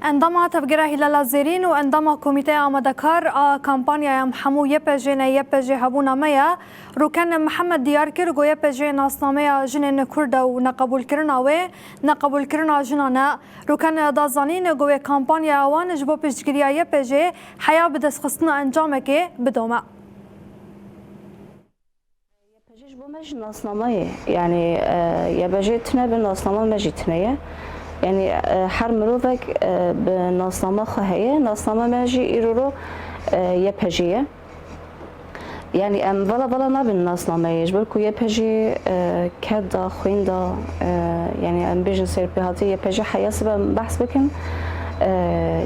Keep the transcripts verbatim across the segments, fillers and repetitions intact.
Endama Tevgera Hîlala Zêrîn û endama Komîteya Amadekar a kampanyaya Em Hemû Y P J ne, Y P J hebûna me ye, Rûken Mihemed diyar kir ku Y P J nasnameya jinên Kurd e û neqebûlkirina wê, neqebûlkirina jinan e. Rûken da zanîn ku wê kampanyaya wan ji bo piştgiriya Y P J heya bidestxistina encamekê bidome. Y P J ji bo me jî nasname ye. Yanî, e, Y P J tune be, nasnama me jî tune ye. Yanî, e, her mirovek, e, bi nasnama xwe heye. Nasnama me jî îro ro, e, Y P J ye. Yanî em vala vala nabin nasnameyê. Ji ber ku Y P J, e, ked da, xwîn da, e, yanî em bêjin serpêhatî Y P J heya sibe em behs bikin, e,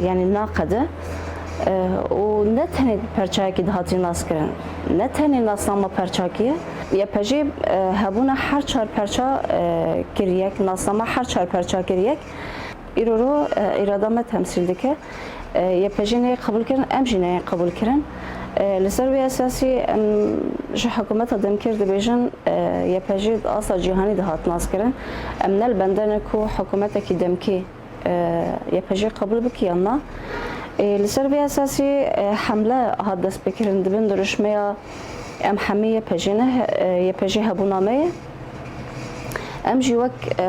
yanî naqede. E, û ne tenê perçayekî dihatî naskirin, ne tenê nasnama perçakî ye. Y P J, e, hebûna her çar perça, e, kir yek, nasnama her çar perça kir yek. Îro ro, e, îrada me temsîl dike. E, Y P J neyê qebûl kirin, em jî neyên qebûl kirin. E, li ser vê esasî em ji hikûmeta demkî re dibêjin, e, Y P J di asta cîhanî dihat naskirin. Em ne li bende ne ku hikûmetekî demkî, e, Y P J qebûl bike yan na. E, li ser vê esasî, e, hemle hat destpêkirin, dibin dirûşmeya Em hemî Y P J ne, e, Y P J hebûna me ye. Em jî wek, e,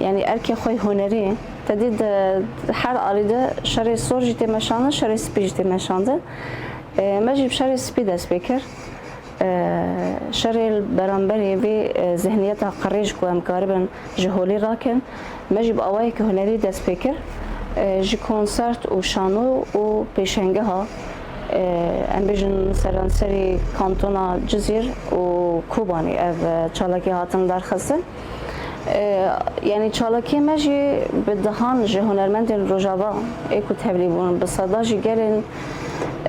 yanî erkê xwe yê hunerî, te dî di, di her alî de şerê sor jî tê meşandin, şerê spî jî tê meşandin. E, me jî bi şerê spî dest pê kir. E, şerê li beramberî vê, e, zihniyeta qirêj ku em karibin ji holê rakin, me jî bi awayekî hunerî dest pê kir. E, ji konsert û şano û pêşengeha, e, em bêjin seranserî kantona Cizîr û Kobanî ev, e, çalakî hatin darxistin. E, yanî çalakiyê me jî bi dehan ji hunermendên Rojava ê ku tevlî bûn, bi seda jî gelên,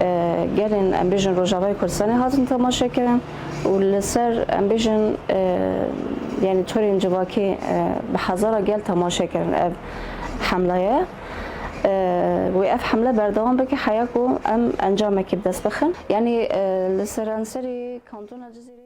e, gelên em bêjin Rojavayê Kurdistanê hatin temaşe kirin. Û li ser, em bêjin, e, yanî torên civakî, e, bi hezara gel temaşe kirin ev hemleye. E, wê ev hemle berdewam bike heya ku em encamekî bi dest bixin. Yanî, e, li seranserî kantona Cizîrê